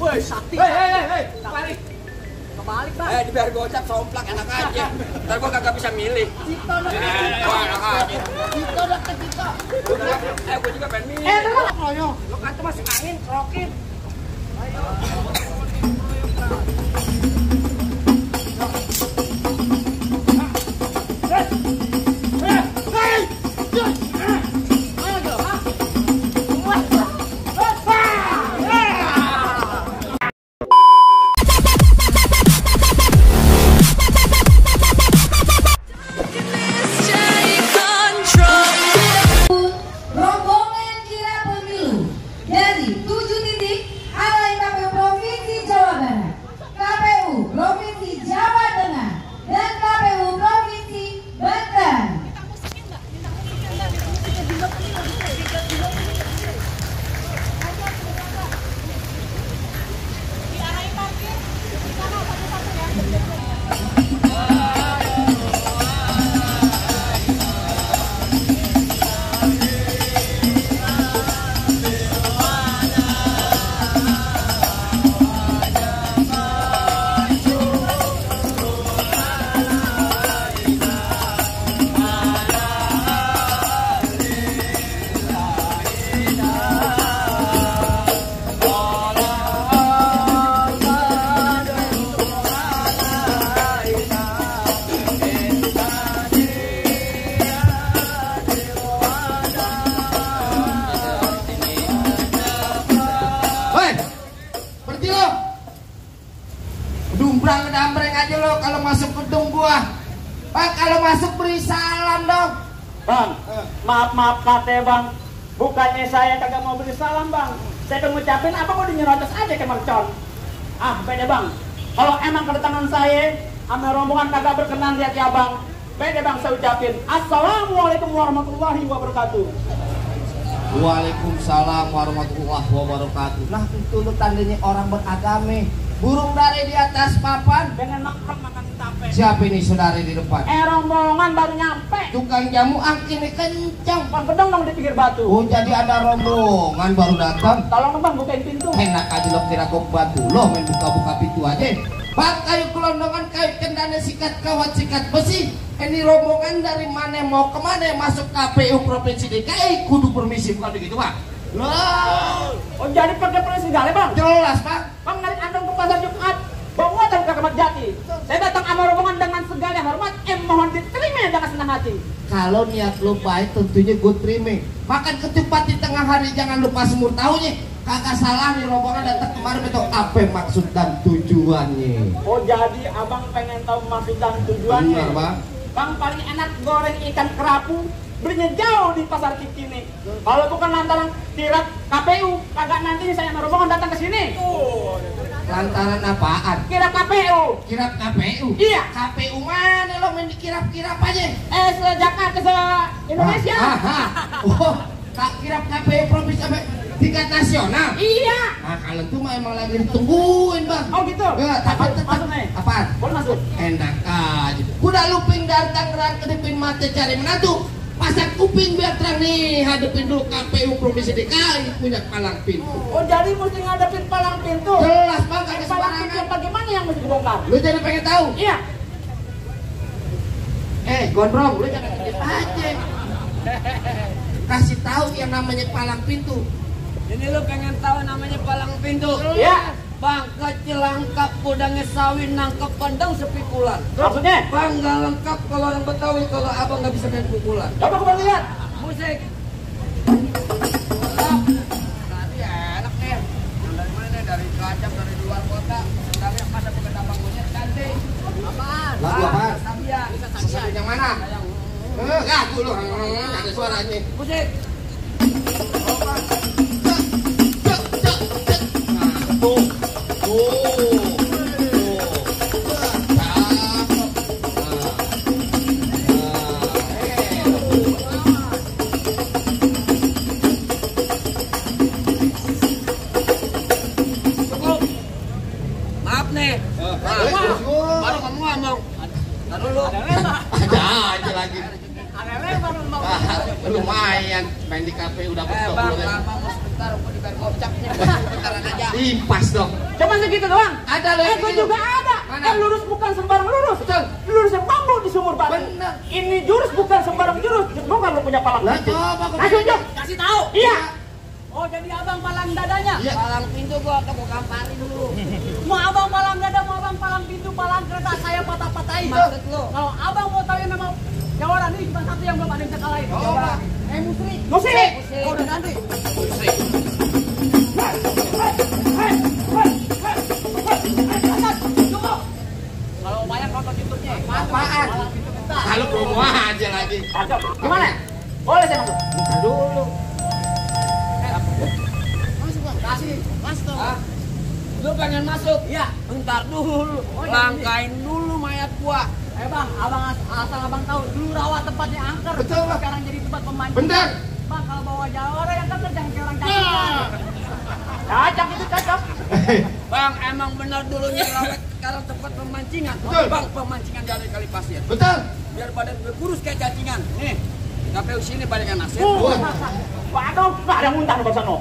Woi, sakti. Hei, balik. Kebalik, Bang. Dibiar gocap somplak enak aja. Ntar gua kagak bisa milih. Cito deket Cito. Enak aja. Cito deket Cito. Gua juga pengen milih. Terus loyo. Lu kan tuh masuk angin, kerokin. Ayo. Rombongan kirap pemilu dari 7 titik alai KPU Provinsi Jawa Barat, KPU Provinsi Jawa Tengah, dan KPU Provinsi Banten. Dumbrang dambreng aja lo kalau masuk gedung gua. Bang, kalau masuk beri salam dong. Bang, maaf kate bang. Bukannya saya kagak mau beri salam bang. Saya udah ngucapin apa kok dinyerocos aja ke mercon. Beda bang. Kalau emang kedatangan saya sama rombongan kagak berkenan lihat ya bang. Beda bang, saya ucapin Assalamualaikum warahmatullahi wabarakatuh. Waalaikumsalam warahmatullahi wabarakatuh. Nah itu lo tandanya orang beragama. Burung dari di atas papan. Dengan makan tape. Siapa ini saudari di depan? Rombongan baru nyampe. Tukang jamu angin kencang. Bang pedang dong di pinggir batu. Oh jadi ada rombongan baru datang. Tolong bang bukain pintu. Enak aja lo kira kok batu lo main buka-buka pintu aja. Bang kayu kelondongan kayu kendana sikat kawat sikat besi. Ini rombongan dari mana mau kemana masuk KPU Provinsi DKI kudu permisi bukan begitu bang? Loh. Oh jadi pakai permisi segala bang? Jelas bang. Bang narik andong ke pasar Jumat. Bawa dan ke Kemat Jati. Saya datang sama rombongan dengan segala hormat. Mohon diterima dengan senang hati. Kalau niat lo baik tentunya gue terima. Makan ketupat di tengah hari jangan lupa semur tahunya. Kagak salah nih rombongan datang kemarin betul apa maksud dan tujuannya. Oh jadi abang pengen tahu maksud dan tujuannya. Benar bang. Bang paling enak goreng ikan kerapu. Belinya jauh di pasar Cikini. Kalau bukan lantaran kirap KPU, kagak nanti saya sama rombongan datang ke sini. Lantaran apaan? Kirap KPU. Kirap KPU? Iya. KPU mana lo main di kirap-kirap aja? Se-Jakarta, se-Indonesia. Oh, kirap KPU provinsi sampai tingkat nasional? Iya. Nah kalau itu mah emang lagi ditungguin bang. Oh gitu? Ya, tapi tetap. Apaan? Boleh masuk? Enak aja. Kuda luping dari Tangerang kedepin mata cari menantu. Pasang kuping biar terang nih, hadepin dulu KPU Provinsi DKI punya palang pintu. Oh jadi mesti ngadepin palang pintu? Jelas bang, kagak palang pintu sembarangan. bagaimana yang mesti dibongkar? Lu jadi pengen tahu? Iya. Gondrong, lu jangan dikit aja. Kasih tahu yang namanya palang pintu. Ini lu pengen tahu namanya palang pintu? Iya. Bang kecil lengkap kudangnya sawin nangkep pandang sepikulan. Maksudnya? Bang gak lengkap kalau orang Betawi kalau abang gak bisa main pukulan. Coba kita lihat. Musik. Tadi enak nih. Yang dari mana nih? Dari Cilacap, dari luar kota. Sedangnya ada pegadang bangunnya cantik. Apaan? Lagu apaan? Sabia. Sabia yang mana? Lagu lu, ada suaranya. Musik. Maaf nih. Baru ngomong. Tahan dulu. Ada aja lagi. Lumayan main di kafe udah betul. Bang, lama mau sebentar, mau dibayar gocapnya. Bentaran aja. Impas dong. Cuma segitu doang. Ada lagi Ego gitu. juga ada. Mana? Kan lurus bukan sembarang lurus. Betul. Lurus yang bambu di sumur batu. Bener. Ini jurus bukan sembarang jurus. Mau kan lu punya palang Lah pintu? coba kau Ayo, Jo. Kasih tahu. Iya. Oh, jadi abang palang dadanya. Iya. Palang pintu gua kamparin dulu. Mau abang palang dada, mau abang palang pintu, palang kereta, saya patah-patahin. Maksud lu? Kalau abang mau tahu yang nama Jawaran ini cuma satu yang belum ada yang bisa kalahin. Coba. Musri. Musik. Oh, udah ganti. Kalau bayang nonton YouTube-nya. Apaan? Palang pintu bentar. Kalau promo aja lagi. Cakep. Gimana? Boleh saya masuk? Buka dulu. Masuk bang. Kasih. Masuk dong. Hah? Lu pengen masuk? Iya. Bentar dulu. Oh, iya, Langkain dulu mayat gua. Bang, abang asal abang tahu dulu rawa tempatnya angker. Betul, Bang. Sekarang jadi tempat pemancing. Bener. Bang, kalau bawa Jawara yang angker jangan kayak orang cakep. Cocok itu cocok. Bang, emang benar dulunya rawat sekarang tempat pemancingan. Betul. Bang, pemancingan dari kali pasir. Betul. Biar badan gue kurus kayak cacingan. Nih, KPU sini banyak nasib. Waduh, nggak ada muntah di sana.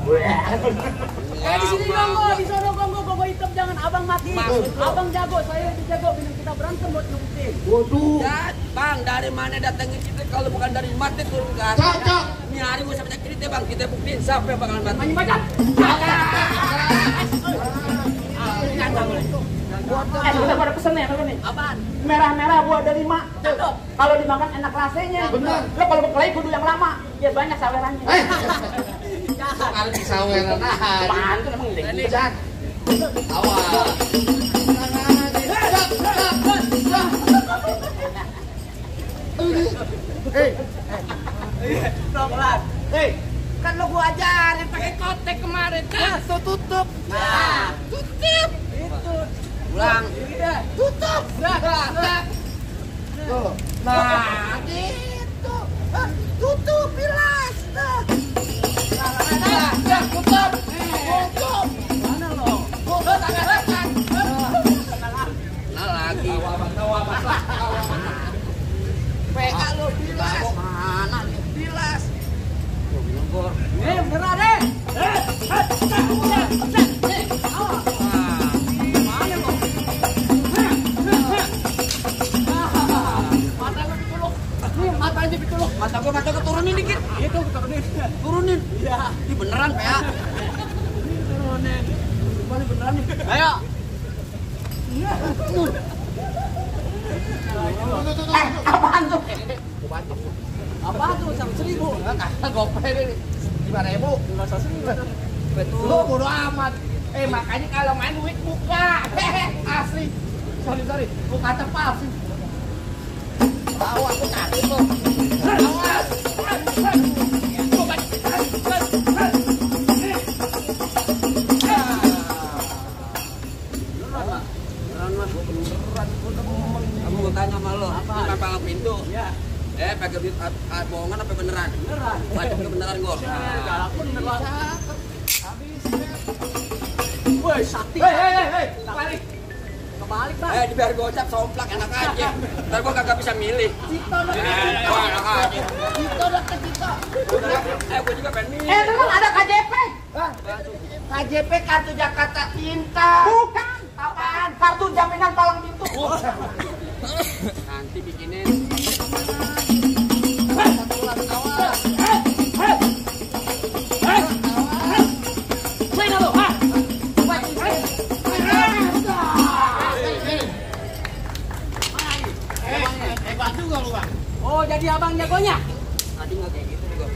Di sini gonggo, di sono gonggo, gonggo hitam jangan abang mati. Maksud lu? Abang jago, saya lebih jago. Minum kita berantem buat ngebuktiin. Waduh. Ya, Bang, dari mana datangnya kita kalau bukan dari mati turun ke atas. Cocok. Ini hari gue sampai cerita Bang, kita buktiin siapa yang bakalan mati. Main bacat. Sebentar pada pesennya apa nih? Apaan? Merah-merah buah delima. Cakep. Kalau dimakan enak rasanya. Benar. Lo kalau berkelahi kudu yang lama. Biar banyak sawerannya. Kalau di saweran aja. Apaan tuh emang ini? Cak. Awas. Pelan. Hei, kan lo gua ajarin pakai kotek kemarin. Tuh tutup. Nah, Tutup. itu. Ulang. Iya. Tutup. Nah. Tuh. Nah, gitu. Tutup bilas. Tutup. Tutup. Mana lo? Nah lagi. PA lo bilas. Mana nih bilas? Beneran deh. Mata gua turunin dikit. Itu turunin. Turunin. Iya. Ini beneran PA. Turunin. Gimana beneran nih? Ayo. Apaan tuh? Apa tuh? 1.000. Kata gopay deh. 5.000. Enggak usah 1.000. Betul. Lo bodo amat. Makanya kalau main duit buka. Asli. Sorry. Buka tepat sih. Tahu aku takut lo. Awas. Kamu mau tanya sama lo, bukan palang pintu. Iya. Pakai duit bohongan apa beneran? Beneran. Baca kebenaran gua. Galak pun bener banget. Woi, sakti. Hei. Balik. Kebalik, Bang. Biar gocap somplak enak aja. Ntar gua kagak bisa milih. Cito udah Wah, enak aja. Cito udah ke Cito. Gua juga pengen milih. Memang ada KJP. KJP kartu Jakarta Pintar. Bukan. Apaan? Kartu jaminan palang pintu. Nanti bikinin. Mana lo? Ah. Hebat juga lu, Bang. Oh, jadi abang jagonya? Tadi nggak kayak gitu juga.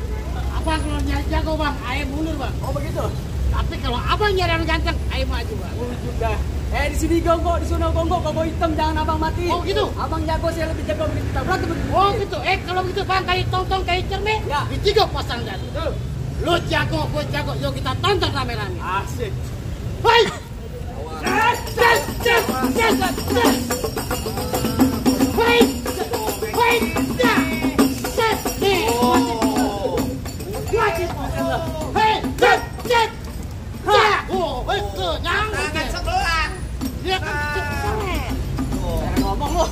Abang kalau nyari jago, Bang, ayah mundur, Bang. Oh, begitu. Tapi kalau abang nyari yang ganteng, ayah maju, Bang. Juga. Di sini gonggo, di sana gonggo hitam, jangan abang mati. Oh, gitu. Abang jago, saya lebih jago begitu. Kita berantem begitu. Oh, gitu. Kalau begitu, Bang, kayak tonton kayak cermin. Ya. Ditiga pasang jatuh. Tuh. Lu jago, gue jago. Yuk kita tonton rame-rame. Asik. Hai. Tangan sebelah. Dia kan ngomong lu.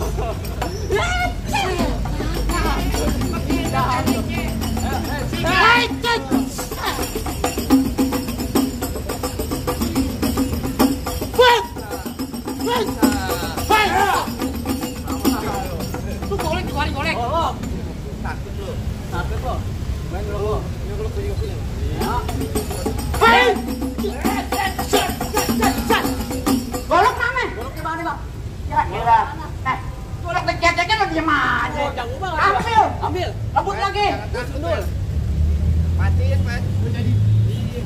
Tuh golek, golek. Oh, sakit lu. Sakit lu. Main dulu. Ini kalau punya punya. Ya. Hei! Golok mana? Golok di mana, Bang? Kira-kira. Golok deket-deket lo diem aja. Jangan ubah. Ambil. Rebut lagi. Betul. Matiin, Mas. Jadi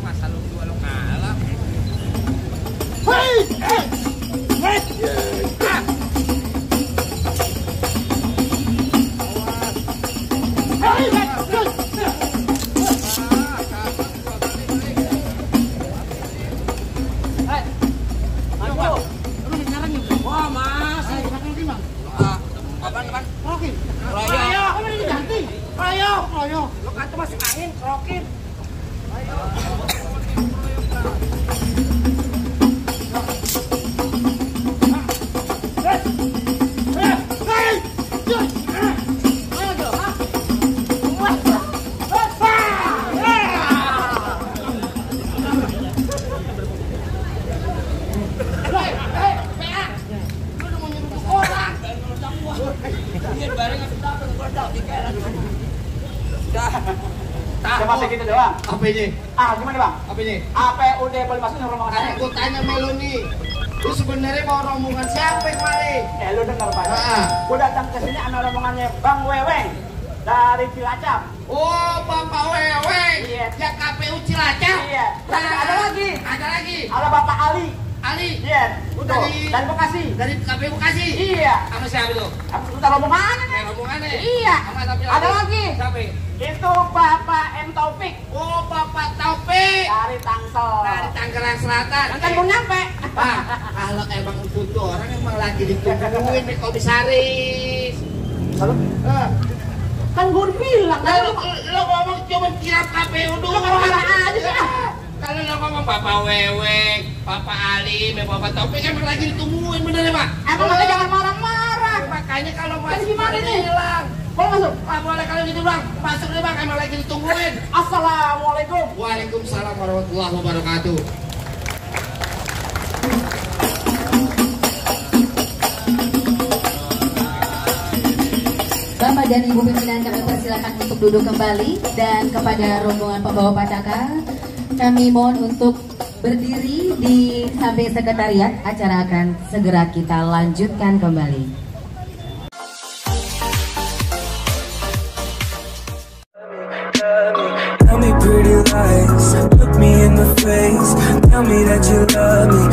masa lu dua lo kalah. Hei! Wah, masih. Apaan? Rokin. Royo. Apa ini ganti? Royo. Lo kan tuh masuk angin, kerokin. Cuma segitu doang. Apa ini? Gimana, Bang? Apa ini? APUD Poli masuk rombongan saya. Aku tanya melu nih. Lu sebenarnya mau rombongan siapa yang kemarin? Lu dengar, Pak. Ah. Gua datang ke sini sama rombongannya Bang Weweng dari Cilacap. Oh, Bapak Weweng. Iya. Ya KPU Cilacap. Iya. Tapi ada lagi. Ada lagi. Ada Bapak Ali. Ali. Iya. Udah. Dari- Dari Bekasi. Dari KPU Bekasi. Iya. Sama siapa itu? Kita rombongannya nih. Rombongannya. Iya. Sama tapi Ada lagi. Siapa? Itu Bapak M Taufik Oh, Bapak Taufik. dari Tangsel. Dari Tangerang Selatan. Kan belum nyampe. Bang, kalau emang itu orang emang lagi ditungguin nih komisaris. Lalu? Kan gue bilang kan Lo ngomong cuma kirap KPU dulu. lu marah aja sih. Kalau lo ngomong Bapak Weweng, Bapak Ali, Bapak Taufik emang lagi ditungguin, bener ya Pak? Emang makanya jangan marah-marah. Makanya kalau Kan masuk gimana nih? hilang. Boleh masuk? Boleh kalau gitu Bang, masuk deh Bang, emang lagi ditungguin. Assalamualaikum. Waalaikumsalam warahmatullahi wabarakatuh. Bapak dan Ibu pimpinan kami persilakan untuk duduk kembali, dan kepada rombongan pembawa pacaka kami mohon untuk berdiri di samping sekretariat. Acara akan segera kita lanjutkan kembali. Tell me pretty lies, look me in the face. Tell me that you love me,